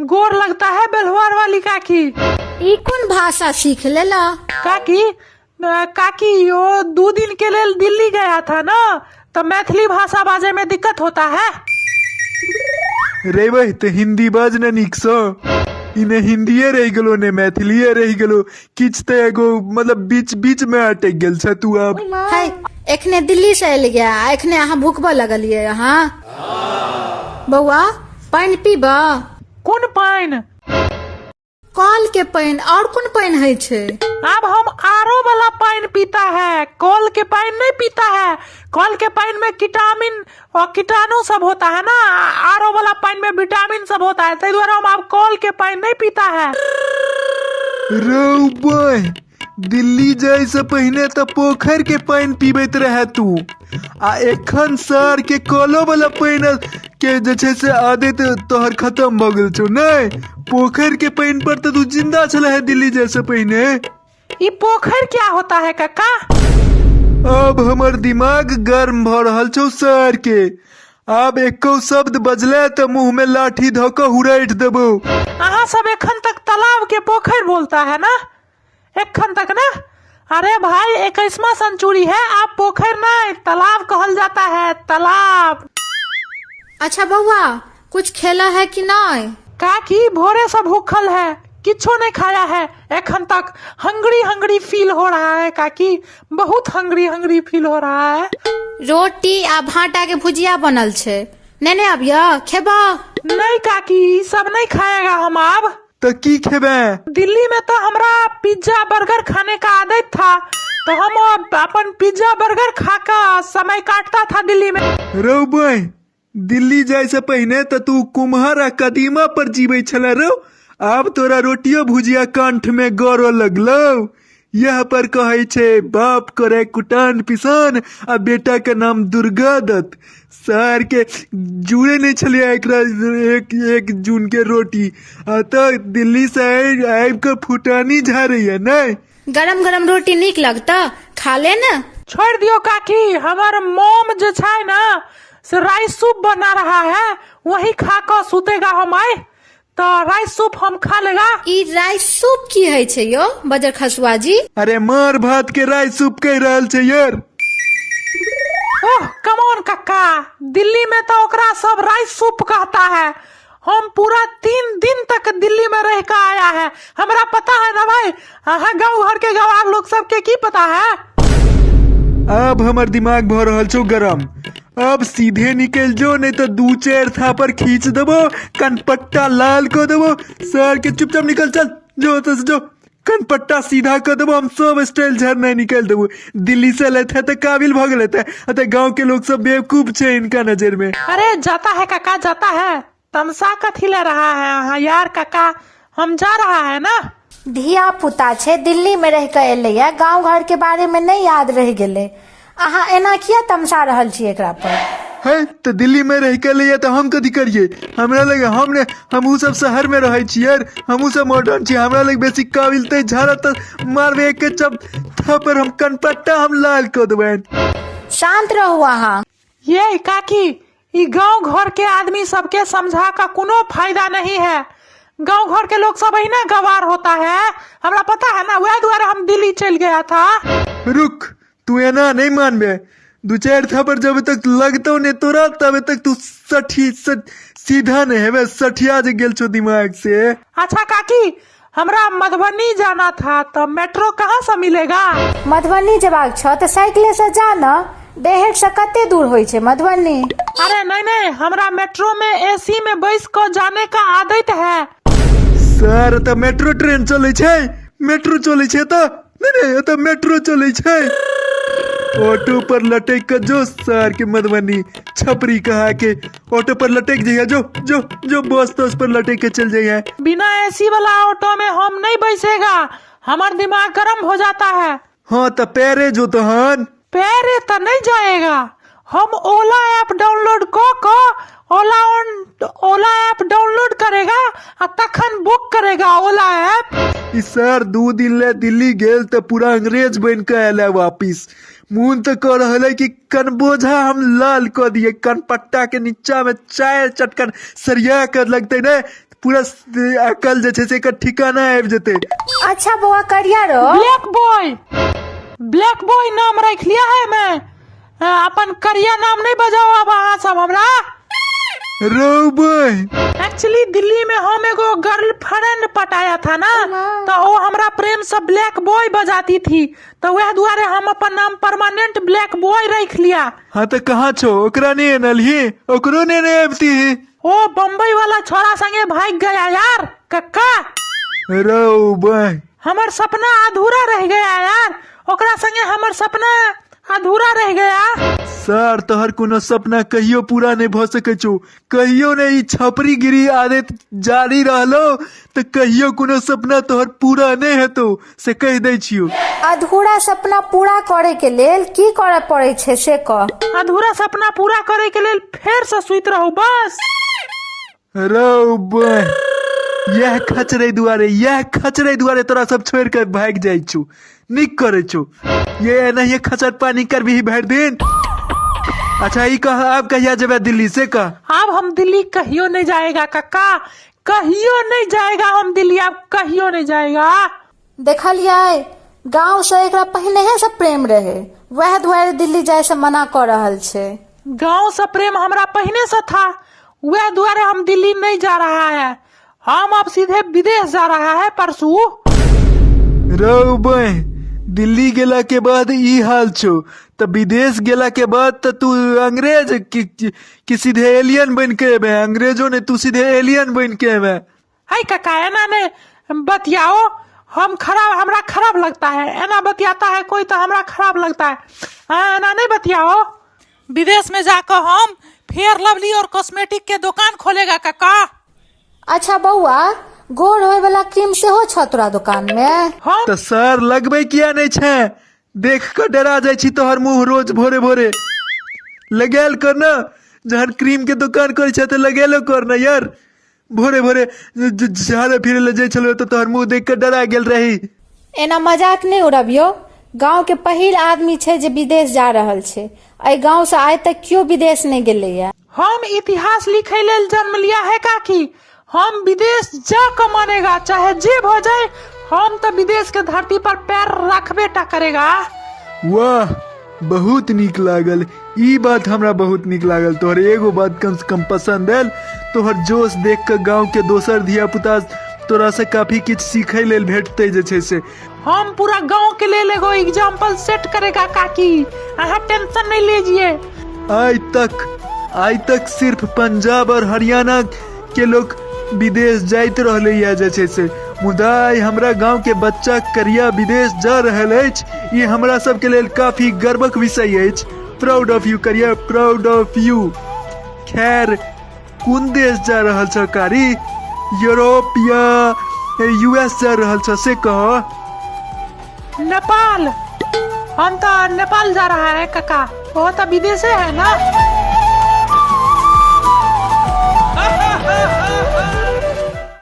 गोर लगता है बेलवार वाली काकी। ई कोन भाषा सीख लेला? काकी, काकी वो 2 दिन के लेल दिल्ली गया था ना, तो मैथिली भाषा बाजे में दिक्कत होता है। रे बह, तऽ हिंदी बाज ने नीकसँ। ई ने हिंदिये रहि गेलो ने मैथिलीये रहि गेलो, किछु तऽ एगो मतलब बीच बीच मे अटकि गेल छ तू आब। है, एखने दिल्ली से एलियै आ एखने अहाँ भुकबऽ लगलियै। अहाँ बौआ पानि पीबऽ? कोन पानि? कल के पानि, और कोन पानि होइ छै? आब हम आरो वाला पानि पीता है, कल के पानि नहीं पीता है। कल के पानि में विटामिन और कीटाणु सब होता है ना, आरो वाला पानि में विटामिन सब होता है, ताहि दुआरे हम आब कल के पानि नहीं पीता है। रौ बह, दिल्ली जाय से पहिने तऽ पोखरि के पानि पीबैत रहे तू, आ एखन सर के कलो वाला पानि के जे छै से आदत तोहर खत्म भऽ गेल छौ। नहि, पोखरि के पानि पर तऽ तू जिंदा छले है दिल्ली जाय से पहिने। ई पोखरि क्या होता है काका? अब हमर दिमाग गर्म भऽ रहल छौ सर के। आब एको शब्द बजले तऽ मुंह में लाठी धऽ कऽ हुरैठ देबौ। अहाँ सब एखन तक तालाब के पोखरि बोलता है ना, एखन तक ना? अरे भाई, 21वां सेंचुरी है, आप पोखर नहीं तालाब कहल जाता है, तालाब। अच्छा बौआ, कुछ खेला है कि नहीं? काकी भोरे से भूखल है, किछो नहीं खाया है एखन तक। हंगरी हंगरी फील हो रहा है काकी, बहुत हंगरी हंगरी फील हो रहा है। रोटी आ भाटा के भुजिया बनल छै, नेने आबिय खेबा? नहीं काकी, ई सब नहीं खाएगा हम आब। तऽ की खेबे? दिल्ली में तो हमरा पिज्जा बर्गर खाने का आदत था, तो हम अपन पिज्जा बर्गर खा के समय काटता था दिल्ली में। रौ बह, दिल्ली जाय से पहिने तऽ तू कुम्हर आ कदीमा पर जीबै छले रौ, आब तोरा रोटियो भुजिया कंठ में गड़ऽ लगलौ। यह पर कहै छै बाप करे कुटान पिसान आ बेटा के नाम दुर्गा दत्त। सर के जुड़े नहीं छलियै एकरा एक एक जून के रोटी, आ तऽ दिल्ली से आबि कऽ फुटानी झाड़ैया नहि। गरम गरम रोटी नीक लगता, खा ले ना। छोड़ दियो काकी, हमर मोम जे छै ना से राइस सूप बना रहा है, वही खा कऽ सुतेगा हम आइ, तऽ राइस सूप हम खा लेगा। ई राइस सूप की होइ छै यौ बजर खसुआ जी? अरे मार भात के राइस सूप कहि रहल छै यार। ओह कम ऑन कक्का, दिल्ली में तो ओकरा सब राइस सूप कहता है। हम पूरा 3 दिन तक दिल्ली में रह के आया है, हमरा पता है ना भाई। अहाँ गाँव घर के गवार लोग सबके की पता है। अब हमर दिमाग भऽ रहल छौ गरम, अब सीधे निकल जो, नहीं तो 2-4 थापर खींच देबो, कनपट्टा लाल कऽ देबो सर के। चुपचाप निकल चल जो ओतऽ से जो, कनपट्टा सीधा कऽ देबो हम, सब स्टाइल झरना निकालि देबो। दिल्ली से लेते तऽ काबिल भऽ गेल हेतै, अतः गाँव के लोग सब बेवकूफ छै इनका नजर में। अरे जाता है काका, जाता है, तमसा कथी ले रहा है अहाँ यार काका, हम जा रहा है ना। धिया पुता छै, दिल्ली में रह के एलैया, गांव घर के बारे में नहीं याद रह गेलै। अहाँ एना किया तमसा रहल छी एकरा पर? है तऽ दिल्ली में रह के एलैया तऽ हम कथी करियै? हमरा लग हम ने, हमहूँ सब शहर में रहै छी यार, हमहूँ सब मॉडर्न छी, हमरा लग बेसी काबिल तऽ झाड़ा तऽ मारबै एक चप थापर हम कनपट्टा हम लाल कऽ देबनि। शांत रहू अहाँ। ये काकी, ई गांव घर के आदमी सबके समझा का कोनो फायदा नहीं है। गांव घर के लोग सब अहिना गवार होता है, हमरा पता है ना, वह दुआरे हम दिल्ली चल गया था। रुक, तू एना नहीं मानबे, 2-4 थापर जब तक लगतौ ने तोरा तब तक तू सठी सीधा नहीं हेबे, सठिया जे गेल छौ दिमाग से। अच्छा काकी, हमरा मधुबनी जाना था तो मेट्रो कहाँ से मिलेगा? मधुबनी जेबाक छौ तऽ साइकिले से जा न, बेहट से कते दूर होइ छै मधुबनी। अरे नहीं नहीं, हमरा मेट्रो में एसी में बैस कऽ जाने का आदत है। सर तऽ मेट्रो ट्रेन चलै छै, मेट्रो चलै छै तऽ नहीं नहीं, एतऽ मेट्रो चलै छै। ऑटो पर लटक के जो सर के मधुबनी छपरी कहा के ऑटो पर लटक जइहे, जो जो जो बस तस पर लटक के चल जइहे। बिना एसी वाला ऑटो में हम नहीं बैसेगा, हमार दिमाग गर्म हो जाता है। हाँ तो पैरे जो तहन। पैरे तो नहीं जाएगा, हम ओला ऐप डाउनलोड क क ओला ऑन ओला ऐप डाउनलोड करेगा आ तखन बुक करेगा ओला ऐप। ई सर 2 दिन ले दिल्ली गेल तो पूरा अंग्रेज बन के आयल है वापिस। मुन तो कह रहल है कि कनबोझा हम लाल क दिए, कनपट्टा के नीचा में चाय चटकन सरिया कर लगते ने, पूरा अकल जे छै से एकर ठिकाना आबि जेतै। अच्छा बौआ करिया रो। ब्लैक बॉय, ब्लैक बॉय नाम रख लिया है मैं। अपन करिया नाम नहीं बजाओ अब अहाँ सब हमरा। रौ बॉय। एक्चुअली दिल्ली में हम एगो गर्लफ्रेंड पटाया था ना, तो वो हमरा प्रेम से ब्लैक बॉय बजाती थी, तो वह दुआरे हम अपन नाम परमानेंट ब्लैक बॉय रख लिया। हाँ तो कहाँ छो, ओकरा नहीं अनलही? ओकरो ने नहीं अबती? ओ बम्बई वाला छोरा संगे भाग गया यार कक्का। रौ बॉय। हमर सपना अधूरा रह गया यार, ओकरा संगे हमर सपना अधूरा रह गया। सर तोहर कोनो सपना कहियो पूरा नहीं भ सकै छौ, कहियो नहीं। ई छपरी गिरी आदत जारी रहलो तऽ कहियो कोनो सपना तोहर पूरा नहीं हेतौ, से कहि दै छियौ। अधूरा सपना पूरा करे के लेल की करे पड़ै छै से कह। अधूरा सपना पूरा करे के लेल फेर से सुति रहू बस। रौ बह, यह खचरे दुआरे, यह खचरे दुआरे तोरा सब छोड़ के भागि जाइ छौ। नीक करै छौ, ये एनाहिए खचर पानी करबिही भरि दिन। अच्छा ई कह, आब कहिया जेबै दिल्ली से कह? अब हम दिल्ली कहियो नहीं जाएगा कक्का, कहियो नहीं जाएगा हम दिल्ली, अब कहियो नहीं जाएगा। देखलियै, गाँव से एकरा पहिनेहे से प्रेम रहे, वएह दुआरे दिल्ली जाय से मना कऽ रहल छै। गांव से प्रेम हमरा पहिने से था, वह दुआरे हम दिल्ली नहीं जा रहा है। हम अब सीधे विदेश जा रहा है परसू। रौ बह, दिल्ली गेला के बाद ई हाल छौ तऽ विदेश गेला के बाद तऽ तू अंग्रेज कि सीधे एलियन बनि के एबे? अंग्रेजो ने, तू सीधे एलियन बनि के एबे। है काका, एना ने बतियाओ, हम खराब, हमरा खराब लगता है। एना बतियाता है कोई तो हमरा खराब लगता है। हाँ, एना नहीं बतियाओ। विदेश में जाकर हम फेयर लवली और कॉस्मेटिक के दुकान खोलेगा काका। अच्छा बौआ, गोर होय वाला क्रीम सेहो छौ तोरा दुकान में? हम तऽ सर लगबै किया नहि छै? देख कऽ डरा जाइ छी तोहर मुँह रोज भोरे भोरे। लगायल कर ने, जहन क्रीम के दुकान करै छै तऽ लगेलो कर ने यार। भोरे भोरे झाड़े फिरे लए जाइ छलहुँ तऽ तोहर मुँह देख कऽ डरा गेल रही। एना मजाक नहि उड़बियौ, गांव के पहिल आदमी छै जे विदेश जा रहल छै। एहि गांव से आइ तक केओ विदेश नहि गेलैया। हम इतिहास लिखे लेल जन्म लिया है काकी, हम विदेश जा कऽ मानेगा, चाहे जे भऽ जाए, हम तऽ विदेश के धरती पर पैर रखबे टा करेगा। वाह, बहुत नीक लागल ई बात, हमरा बहुत नीक लागल। तोहर एगो बात कम से कम पसंद आयल। तोहर जोश देख कऽ गाँव के दोसर धिया पुता तोरा से काफी किछु सीखै लेल भेटतै जे छै से। हम पूरा गांव के लेल एगो एग्जाम्पल सेट करेगा काकी, अहाँ टेंशन नहीं लीजिए। आइ तक सिर्फ पंजाब और हरियाणा के लोग विदेश जाइत रहलैया जे छै से, मुदा आइ हमरा गाँव के बच्चा करिया विदेश जा रहल अछि, ई हमरा सबके लेल काफी गर्वक विषय अछि। प्राउड ऑफ यू करिया, प्राउड ऑफ यू। खैर, कोन देश जा रहल छ कारी? यूरोप या यूएस जा रहल छ से कह। नेपाल, हम तो नेपाल जा रहा है काका, वो तो विदेशे है ना।